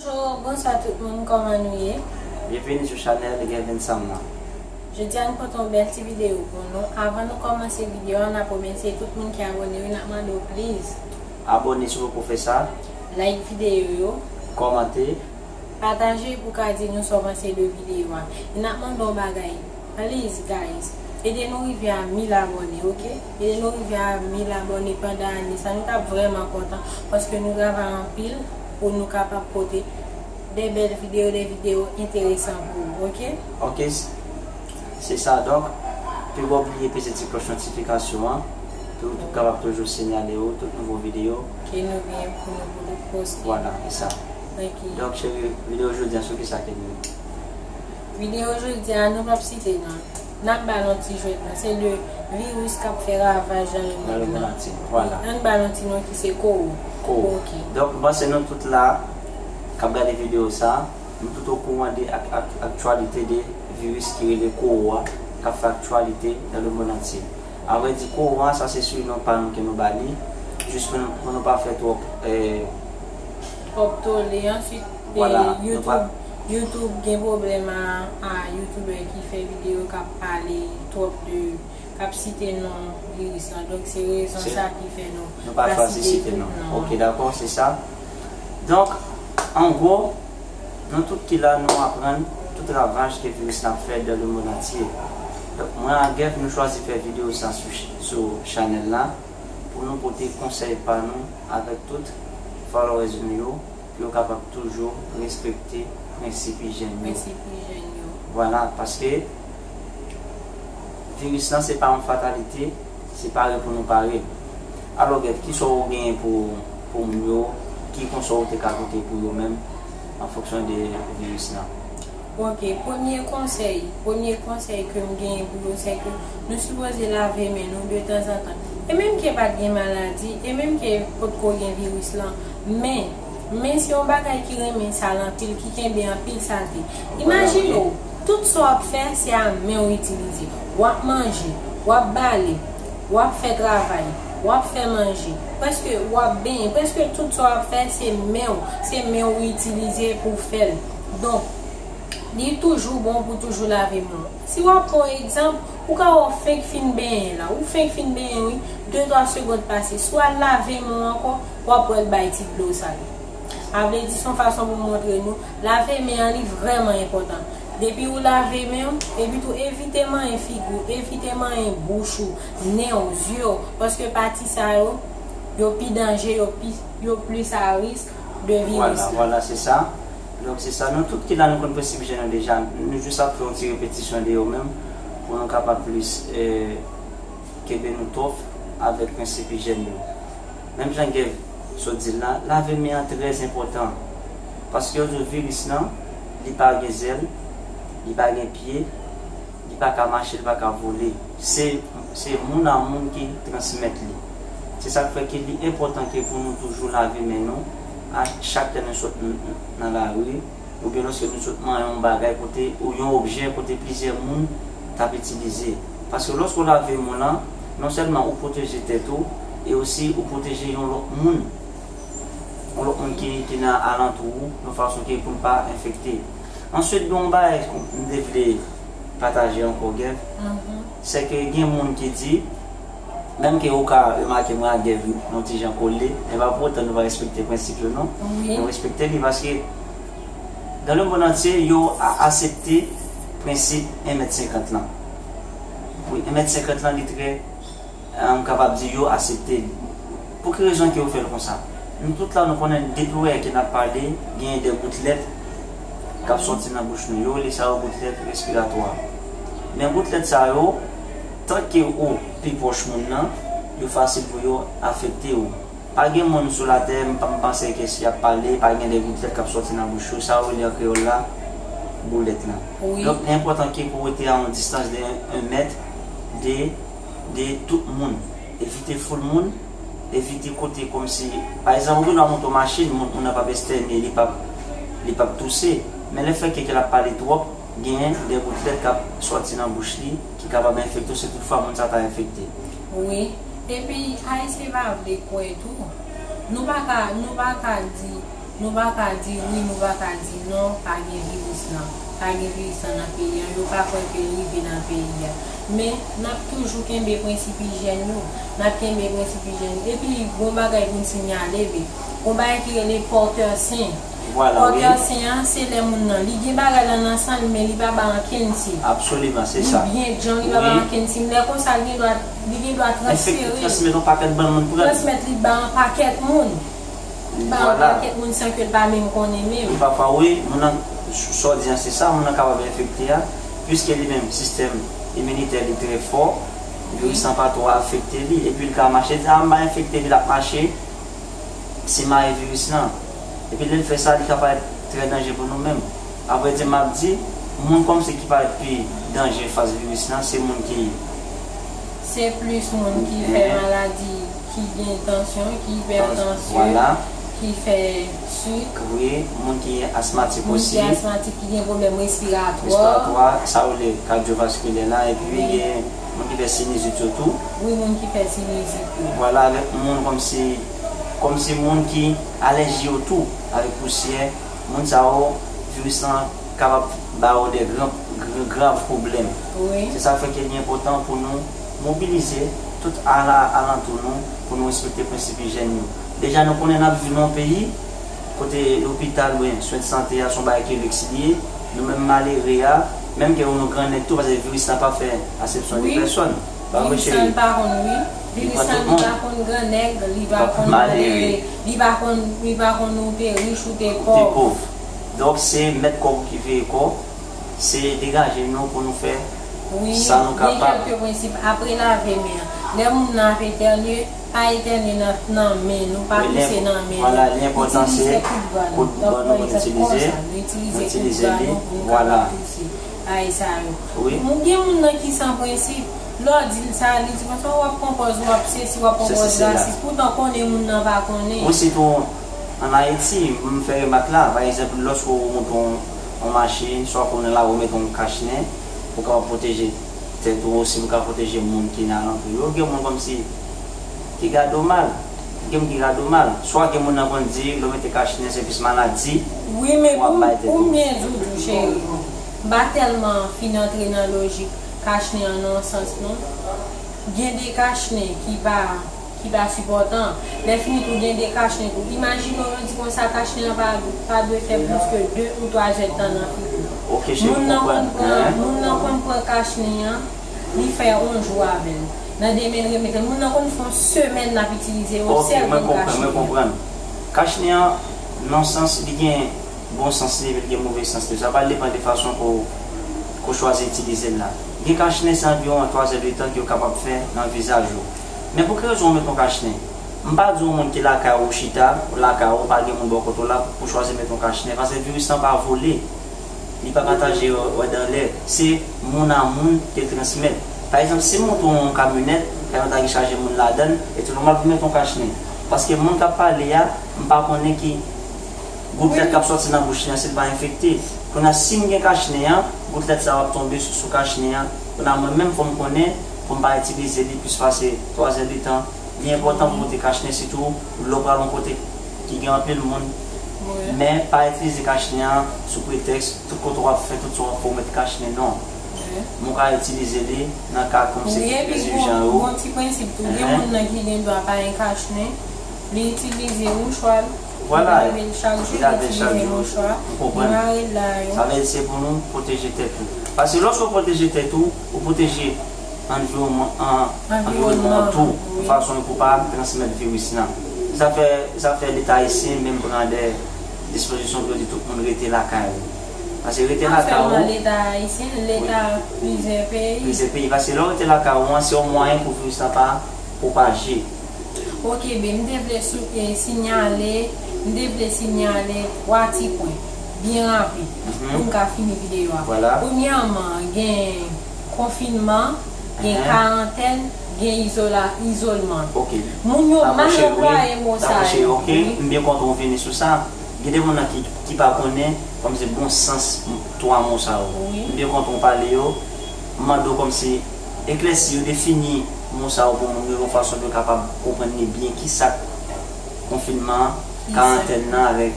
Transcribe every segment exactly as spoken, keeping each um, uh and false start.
Bonjou, bonswa tout moun, kòman nou ye? Byenvini sou chanèl Gavin Sam nan. Jodi a nou pote yon bèl ti videyo pou nou. Avan nou kòmanse videyo a, n ap remèsye tout moun ki abòne yo, n ap mande w please. Abòne si w poko fè sa. Like videyo yo. Kòmante. Pataje pou ka di nou sa w panse de videyo a. E n ap mande w yon bagay. Please, guys, ede nou rive a mil abòne, oke? Ede nou rive a mil abòne pandan ane sa. Nou t ap vrèman kontan paske nou travay anpil pou nou kapab pote de bèl videyo, de videyo enteresan pou ou, oke? Oke, s- se sa. Donk, pa bliye peze ti klòch notifikasyon an pou nou kapab toujou siyale w tout nouvo videyo ke nou gen pou nou, pou nou poste. Vwala, se sa. Oke. Donk, cheri, videyo jodi a sou kisa ke nou ye? Videyo jodi a, nou p ap site non. N ap ba l yon ti jwèt la. Se de viris k ap fè ravaj nan lemonn nan. Nan lemonn antye, vwala. Ann ba l yon ti non ki se kowo. Kowo. Oke. Donk, m panse nou tout la k ap gade videyo sa, nou tout okouran de ak, ak, aktyalite de viris ki rele kowo a, k ap fè aktyalite nan lemonn antye. Avrèdi, kowo a, sa se surnom pa nou ke nou ba li, jis pou nou, pou nou pa fè twòp, eh, twòp tole. Answit, vwala, eh, nou pa YouTube, YouTube gen pwoblèm a, a YouTuber ki fè videyo k ap pale twòp de, k ap site non viris lan. Donk, se rezon sa ki fè nou pa site tout non. Nou pa chwazi site non. Oke, dakò, se sa. Donk, an gwo, nou tout ki la, nou aprann tout ravaj ke viris la ap fè dans le monde entier. Donk, mwen ak Gav, nou chwazi fè videyo sa sou, sou chanèl la pou nou pote konsèy pa nou avèk tout followers nou yo, pou yo kapab toujou respekte prensip ijyèn yo. Prensip ijyèn yo. Vwala, paske viris lan se pa yon fatalite, se pare pou nou pare. Alò, Gav, kisa w genyen pou, pou moun yo, ki konsèy w te ka pote pou yo menm an fonksyon de viris lan? Oke, premye konsèy, premye konsèy ke m genyen pou yo, se ke nou sipoze lave men nou detanzantan. E menm ke pa t gen maladi, e menm ke potko gen viris lan, men, men se yon bagay ki renmen sal anpil, ki kenbe anpil salte. Imajine w, tout sa w ap fè, se a men w itilize. W ap manje, w ap bale, w ap fè travay, w ap fè manje, prèske w ap benyen, prèske tout sa w ap fè, se men w, se men w itilize pou w fè l. Donk, li toujou bon pou toujou lave men w. Si w ap pran yon egzanp, ou ka wè w fenk fin benyen la, ou fenk fin benyen wi, de twa segonn pase, si w al lave men w ankò, w ap wè l bay ti dlo sal. Sa vle di se yon fason pou montre nou, lave men an li vrèman enpòtan. Depi ou lave men w, epi tou evite manyen figi w, evite manyen bouch ou, nen w, zye w, paske pati sa yo, yo pi danje, yo pi, yo plis a risk de viris la. Vwala, vwala, se sa. Donk, se sa, nou tout ki la, nou konn prensip ijyèn yo deja. Nou jis ap fè yon ti repetisyon de yo menm pou nou kapab plis, eh, kenbe nou twòf avèk prensip ijyèn yo. Menm jan Gav sot di l la, lave men an trè enpòtan. Paske yo di w viris lan, li pa gen zèl, li pa gen pye, li pa ka mache, li pa ka vole. Se, se moun a moun ki transmèt li. Se sa k fè ke li enpòtan ke pou nou toujou lave men nou a chak lè nou sot n-, n-, nan lari, oubyen lòske nou sot manyen yon bagay kote, ou yon objè kote plizyè moun t ap itilize. Paske lòske w lave men w lan, non sèlman ou pwoteje tèt ou, e osi ou pwoteje yon lòt moun. Yon lòt moun ki, ki nan alantou ou, yon fason ke pou l pa enfekte. Answit, gen yon bagay m te vle pataje ankò, Gav, se ke gen moun ki di, menm ke ou ka remake mwen ak Gav, nou ti jan kole, men pa pou otan nou pa respekte prensip yo, non. Wi. Nou respekte li paske dans le monde entier, yo a-, aksepte prensip en mèt senkant lan. Wi, en mèt senkant lan, li trè, eh, m kapab di yo aksepte li. Pou ki rezon ke yo fè l konsa? Nou tout la, nou konnen depi w wè ke n ap pale, genyen de goutlèt k ap sòti nan bouch nou. Yo rele sa yo goutlèt respiratwa. Men goutlèt sa yo, tanke ou pi pwòch moun nan, yo fasil pou yo afekte ou. Pa gen moun sou latè, m pa, m panse ke si y ap pale, pa gen de goutlèt k ap sòti nan bouch yo, sa yo rele an kreyòl la, boulèt lan. Wi. Donk, li enpòtan ke pou w rete a yon distans de en mèt de, de tout moun. Evite foul moun, evite kote kòmsi, pa egzanp, ou gen dwa monte yon machin, moun, moun nan p ap estène, li p ap, li p ap touse. Men lefètke ke l ap pale twòp, genyen de goutlèt k ap sòti nan bouch li ki kapab enfekte w, si toutfwa moun sa ta enfekte. Wi. Epi, Ayisyen pa vle kwè tou. Nou pa ka, nou pa ka di, Nou pa ka di wi, nou pa ka di non, pa gen viris lan. Pa gen viris lan nan peyi a, yo pa kwè ke l rive nan peyi a. Men, n ap toujou kenbe prensip ijyèn yo. N ap kenbe prensip ijyèn yo. Epi, gon bagay pou n siyale, wi. Gon bagay ki rele pòtè sen. Vwala, wi. Pòtè sen an, se lè moun nan, li gen bagay lan nan san l, men li pa bay ankenn siy. Absoliman, se sa. Li byen djanm, li pa bay ankenn siy. Lè konsa, li gen dwa, li gen dwa transfere. Enfekte, transmèt yon pakèt bann moun pran. Transmèt li ba yon pakèt moun. Ba yon pakèt moun san ke l pa menm konnen menm. Wi, pafwa, wi, moun nan, sa w di an, se sa, moun nan kapab enfekte a, piske li menm, sistèm iminitè li trè fò, viris lan pa twò afekte li, epi l ka mache, di, a, m pa enfekte li, l ap mache, simaye viris lan. Epi lè l fè sa, li ka parèt trè danje pou nou menm. Apre di, m ap di, moun kòmsi ki parèt pi danje fas viris lan, se moun ki Se plis moun ki fè maladi, ki gen tansyon, ki ipètansyon, ki fè sik. Wi, moun ki asmatik osi. Moun ki asmatik, ki gen pwoblèm respiratwa. Respiratwa, sa yo rele kadyovaskilè la, epi gen moun ki fè sinizit yo tou. Wi, moun ki fè sinizit yo. Vwala, avèk moun kòmsi, kòmsi moun ki alèji yo tou avèk pousyè, moun sa yo, viris lan kapab ba yo de gran, gran, grav pwoblèm. Wi. Se sa k fè ke li enpòtan pou nou mobilize tout ala, alantou nou pou nou respekte prensip ijyèn yo. Deja, nou konnen n ap viv nan yon peyi kote lopital oubyen swen de sante a se yon bagay ki lèks li ye. Nou menm malere a, menm ke nou grannèg tou, paske viris la pa fè asepsyon de pèsòn. Pa vre, cheri? Viris la, li pa konn, wi. Viris la, li pa konn grannèg, li pa konn malere, li pa konn, li pa konn ou te rich, ou te pòv. Ou te pòv. Donk, se mèt kò w ki veye kò w, se degaje nou pou nou fè sa nou kapab. Wi, gen kèlke prensip. Apre lave men an, lè moun nan ap etènye, pa etènye nan, nan men nou, pa touse nan men nou. Vwala, li enpòtan se itilize kout ban nou pou n itilize, nou itilize li, vwala. Bagay sa yo. Wi. Moun, gen moun nan ki san prensip. Lè w di l sa, li di konsa, w ap pran pòz, w ap sesi, w ap pran pòz rasis. Poutan konnen moun nan pa konnen. Wi, sitou ann Ayiti, m fè remak la, pa egzanp, lòske w monte yon, yon machin, swa konnen la, ou mete yon kachnen, pou w kapab pwoteje tèt ou, osi pou w ka pwoteje moun ki nan alantou yo. Gen moun kòmsi ki gade w mal. Gen moun ki gade w mal. Swa gen moun nan konn di, lè w mete kachnen, se plis maladi w ap bay tèt ou. Wi, men pou, pou m byen di w tou, cheri, m pa tèlman fin antre nan lojik kachnen an nan yon sans, non. Gen de kachnen ki pa, ki pa sipòtan. Lè fini tou, gen de kachnen tou. Imajine w, yo di konsa, kachnen an pa, pa dwe fè plis ke de ou twa zèdtan nan figi w. Ok, cheri, m konprann. Moun nan konn pran, moun nan konn pran kachnen an, li fè yon jou avè l. Nan demen, l remete l. Moun nan konn fè yon semèn l ap itilize yon sèl grenn kachnen. Ok, mwen konprann, mwen konprann. Kachnen an, nan sans, li gen bon sans li, epi l gen move sans li. Sa pral depann de fason ke w, ke w chwazi itilize l la. Gen kachnen, se anviwon twa zè de tan ke w kapab fè nan vizaj ou. Men pou ki rezon w mete yon kachnen? M pa di yon moun ki lakay ou chita, ou lakay ou, pa gen moun bò kote w la, pou w chwazi mete yon kachnen, paske viris lan pa vole. Li pa pataje wè dan lè. Se moun a moun ke l transmèt. Pa egzanp, si m monte yon kamyonèt, kamyonèt la gen chaje moun ladan l, e tou nòmal pou m mete yon kachnen. Paske moun k ap pale a, m pa konnen ki goutlèt k ap sòti nan bouch li an, si l pa enfekte. Kounye a, si m gen kachnen an, goutlèt sa yo ap tonbe sou, sou kachnen an. Kounye a, mwen menm, fò m konnen pou m pa itilize li plis pase twa zè de tan. Li enpòtan pou w mete kachnen, sitou lè w pral yon kote ki gen anpil moun. Wi. Men pa itilize kachnen an sou pretèks tout kote w ap fè, tout sa w ap fè, w met kachnen, non. Wi. Men w ka itilize li nan ka kòmsi ki trè ijan yo. Wi, epi gon, gon ti prensip tou. Gen moun nan ki gen dwa pa gen kachnen, li itilize mouchwa l, li lave l chak jou, li itilize mouchwa, li mare l la yo. Sa vle di se pou nou pwoteje tèt nou. Paske lòske w pwoteje tèt ou, ou pwoteje anviwònman an, anviwònman an tou, yon fason pou pa transmèt viris lan. Sa fè, sa fè Leta ayisyen menm pran de dispozisyon pou yo di tout moun rete lakay ou. Paske rete lakay ou. Pa sèlman Leta ayisyen, Leta plizyè peyi. Plizyè peyi. Paske lè w rete lakay ou an, se yon mwayen pou viris lan pa pwopaje. Ok, ben, m te vle sou, e, siyale, m te vle siyale twa ti pwen, byen rapid, pou n ka fini videyo a. Vwala. Premyèman, gen konfinman, gen karantèn, gen izola-, izolman. Ok. Moun yo mal anplwaye mo sa yo. Dakò, cheri, ok. M byen kontan w vini sou sa. Gen de moun nan ki, ki pa konnen, kòmsi bon sans twa mo sa yo. Wi. M byen kontan w pale yo. M mande w kòmsi eklèsi yo, defini mo sa yo pou moun yo yon fason pou yo kapab konprann li byen. Kisa k konfinman an, karantèn nan avèk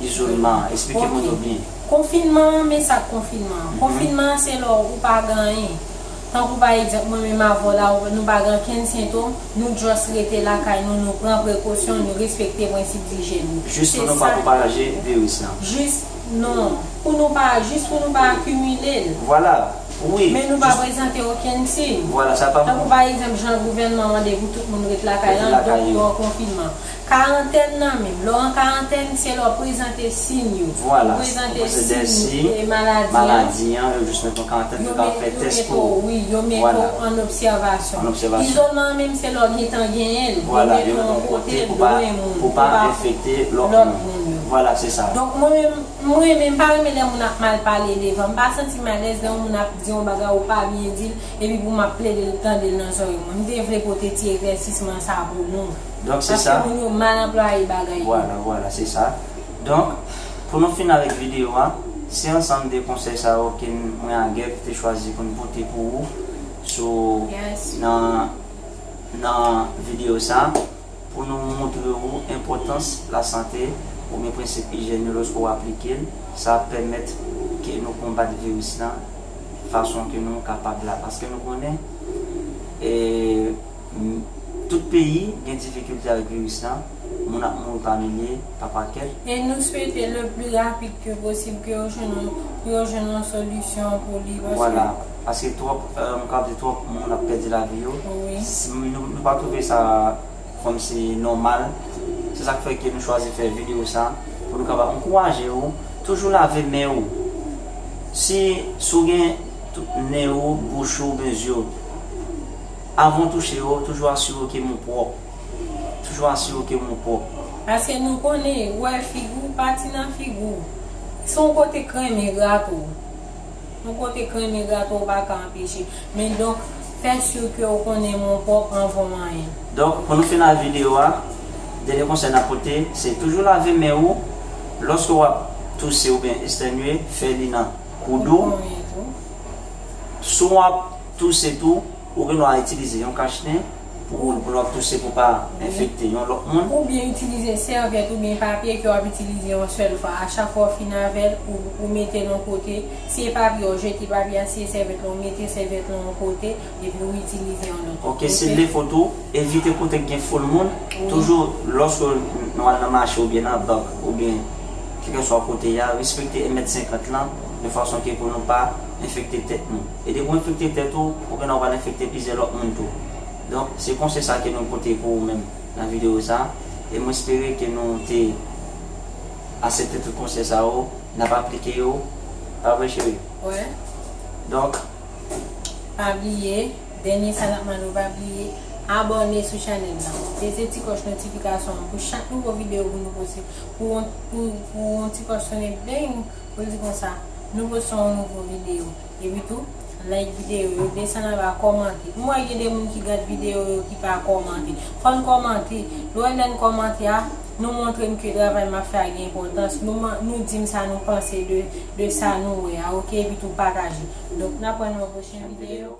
Izolman, eksplike moun yo byen. Konfinman an, men sa k konfinman an. Konfinman an, se lè ou pa gen anyen. Tankou pa egzanp, mwen menm avè w la, nou pa gen okenn sentòm, nou just rete lakay nou, nou pran prekosyon, nou respekte prensip dijyèn yo. Jis pou nou pa pwopaje viris lan. Jis, non. Pou nou pa, jis pou nou pa akimile l. Vwala. Wi. Men nou pa prezante okenn siy. Vwala, sa pa. Tankou pa egzanp, jan gouvènman mande pou tout moun ret lakay lan, donk yo an konfinman. Karantèn nan menm, lè w an karantèn, se lè w prezante siy yo. Vwala. Ou prezante siy e maladi an. Maladi an, yo jis met w an karantèn, yo ka fè tès pou ou. Wi, yo mete w an obsèvasyon. An obsèvasyon. Izolman an menm, se lè w gentan genyen l. Vwala, yo mete w an kote lwen moun, pou pa enfekte lòt moun. Vwala, se sa. Donk, mwen menm, Mwen menm, m pa renmen lè moun ap mal pale devan m. M pa santi m alèz lè yon moun ap di yon bagay ou pa byen di l, epi pou m ap plede tande l nan zòrèy mwen. M te vle pote ti eklèsisman sa pou nou. Donk, se sa. Paske moun yo mal anplwaye bagay yo. Vwala, vwala, se sa. Donk, pou nou fin avèk videyo a, se ansanm de konsèy sa yo ke mwen ak Gèv te chwazi pou n pote pou ou sou, nan, nan videyo sa. Pou nou montre ou enpòtans lasante oubyen prensip ijyèn yo lòske w aplike l, sa ap pèmèt ke nou konbat viris lan fason ke nou kapab la. Paske nou konnen, e, m, tout peyi gen difikilte avèk viris lan, moun ap mouri pa milye, pa pakèt. E nou swete le pli rapid ke posib ke yo jwenn yon, yo jwenn yon solisyon pou li. Paske... Vwala. Paske twòp, e, m kapab di twòp moun ap pèdi lavi yo. Wi. Si nou, nou pa twouve sa kòmsi nòmal. Se sa k fè ke nou chwazi fè videyo sa, pou nou kapab ankouraje w, toujou lave men w. Si, si w gen tou, nen w, bouch ou, oubyen zye w, avan w touche yo, toujou asire w ke men w pwòp. Toujou asire w ke men w pwòp. Paske nou konnen, ou wè figi w, pati nan figi w. Si yon kote kremen grate w, yon kote kremen grate w, ou pa ka anpeche. Men donk, fè si ke w konnen men w pwòp anvan w anyen. Donk, pou nou fin ak videyo a, dènye konsèy n ap pote, se toujou lave men w lòske w ap touse oubyen estènye, fè li nan koud ou. Si w ap touse tou, ou gen dwa itilize yon kachnen pou, pou lè w ap touse pou pa enfekte yon lòt moun. Oubyen itilize sèvyèt oubyen papye ke w ap itilize yon sèl fwa. A chak fwa w fin avè l, ou, ou mete l yon kote. Si e papye, w jete papye a, si e sèvyèt la, w mete sèvyèt la yon kote, epi w itilize yon lòt. Oke, si w vle fè tou, evite kote k gen foul moun. Wi. Toujou, lòske nou al nan mache oubyen nan bank, oubyen kèlkeswa kote y a, respekte en mèt senkant lan, de fason ke pou nou pa enfekte tèt nou. E depi w enfekte tèt ou, ou gen dwa w pral enfekte plizyè lòt moun tou. Donk, se konsèy sa ke nou pote pou ou menm nan videyo sa. E mwen espere ke nou te aksepte tout konsèy sa yo, n ap aplike yo. Pa vre, cheri? Wi. Donk, pa bliye, dènye sa n ap mande w, pa bliye abòne sou chanèl la. Peze ti klòch notifikasyon an pou chak nouvo videyo pou nou poste. Pou, pou, pou yon ti klòch sonnen, bling, pou l di konsa, nou poste yon nouvo videyo. Epi tou, like videyo yo, desann anba, kòmante. M wè gen de moun ki gad videyo yo ki pa kòmante. Fò n kòmante. Lè w wè lè n kòmante a, nou montre m ke travay m ap fè a gen enpòtans. Nou, nou di m sa nou panse de, de sa nou wè a, oke? Epi tou pataje. Donk, n ap wè nan yon pwochen videyo.